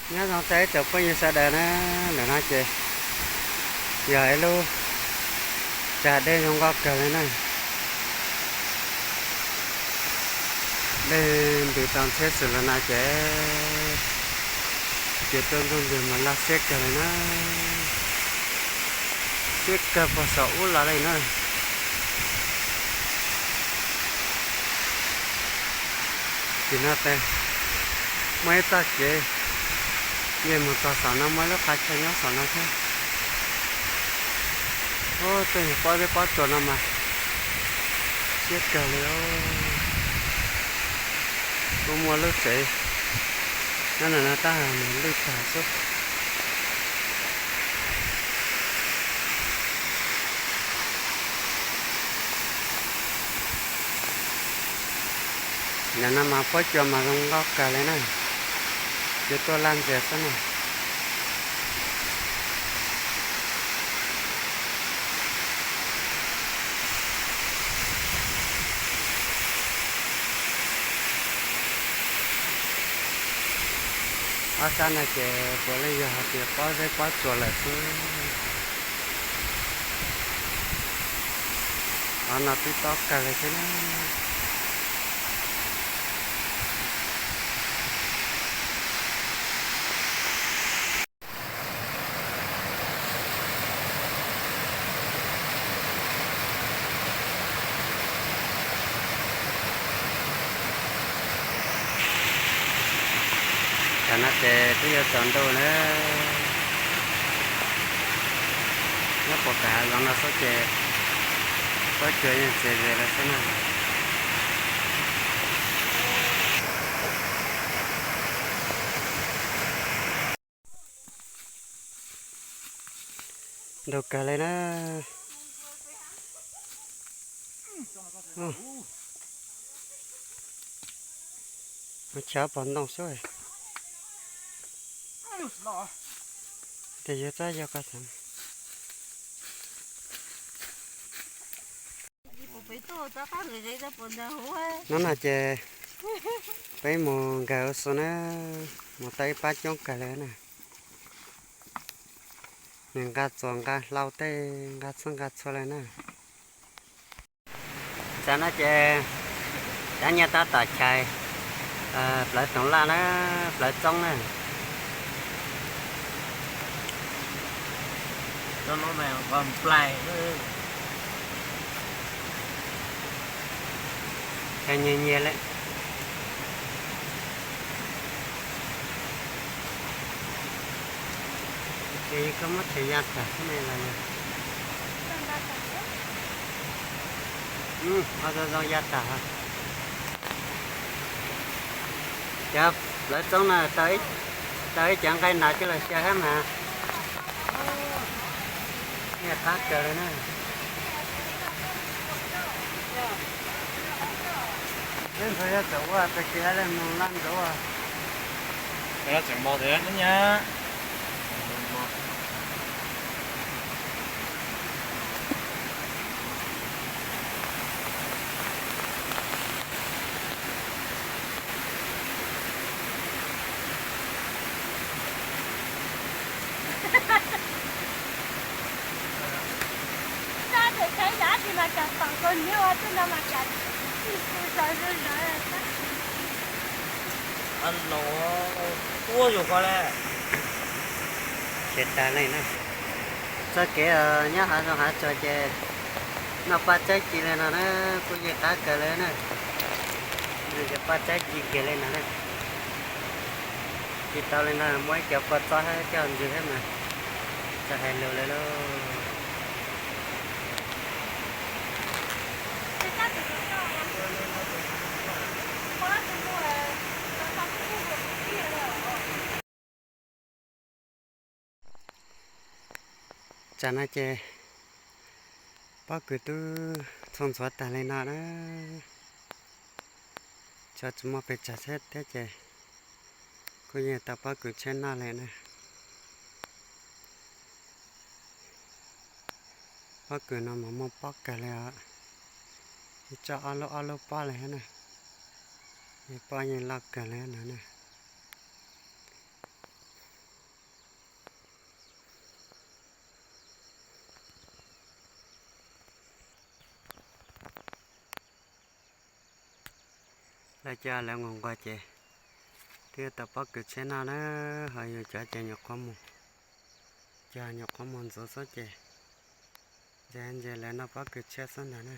Nyob zoo txog ib tsoom phooj ywg sawv daws na, ntawm no ces yog ib lub tsag dej zoo nkauj kawg li na. Dej ntis tau ntxhiab xwm los no ces, ces tuaj ntuj ntswg mas laj xiab kawg li na, xiab kawg puag saum ub los li na. Tim no ces muaj ib txoj kev nce mus txog saum no, muaj ib lub qhov chaw nyob saum no thiab. Ub, tej pob zeb pob tsuas no mas siab kawg li. Kuj muaj lub tsev nyob ntawm no tab sis lwj tag xwb. Ntawm no mas pob cua mas zoo nkauj kawg li na, cua tuaj laj ntxias xwb na. Ob sab no ces puav leej yog hais tias pob zeb pob tsuas lawm xwb. Qhov no twb tob kawg li thiab na. Tam no ces twb yuav tsaus ntuj na. Nyob puag pem hav zoov no xwb ces pob cua yeej txias zes lawm xwb na. Ntug kawg li na. Chaw pom ntoo xwb. Ces yuav txawj yog qhov xeem. Hnub no ces peb mus nkag ua su na, mus tau ib pab coob kawg li na. Nws nqa txuas nqa hlau tej nqa txhua nqa txhua li na. Tam no ces cov nyiaj tab tom chais plawv toov laj na, plawv txoob na. Nyias nyias li. Ces koj muab tsev ya tag xwb ne los yog? Ho zoo zoo ya tag. Cov plawv txoob no tau ib cov nqaij nas coj los xyaw thiab mas. Nyiaj qab kawg li na. Ib ntxhua yog tseem ua tag kis li mus laj ntuv. Ua zoo qhov le. Tsis tas leej na. Txoj kev nyob hav zoov hav tsuag ces noj paj tsawb ci li no na, kuj yeej qab kawg li na. Noj cov paj tsawb ci kiag li no na. Tsis tau li no muaj ib co kua txob thiab coj ntxwg thiab mas txawm hais lus li lauj. Tsam no ces pob kws twb txhua ntxhuav tag li no na. Tsuas tsis muaj pes tsawg thiab ces kuj yeej tau pob kws tsheb noj li na. Pob kws no mas muaj pob kawg li os. Ib tsob ob lub ob lub pob li thiab na. Pob yeej loj kawg li no na. Lawv cov lawv nqus nquag ces twb tau pob kws tshiab noj na, ho yus cov ces nyuam qhuav mus, cov nyuam qhuav mus ntxuav xwb ces ntse ntse lawv noj pob kws tshiab xwb ntag na.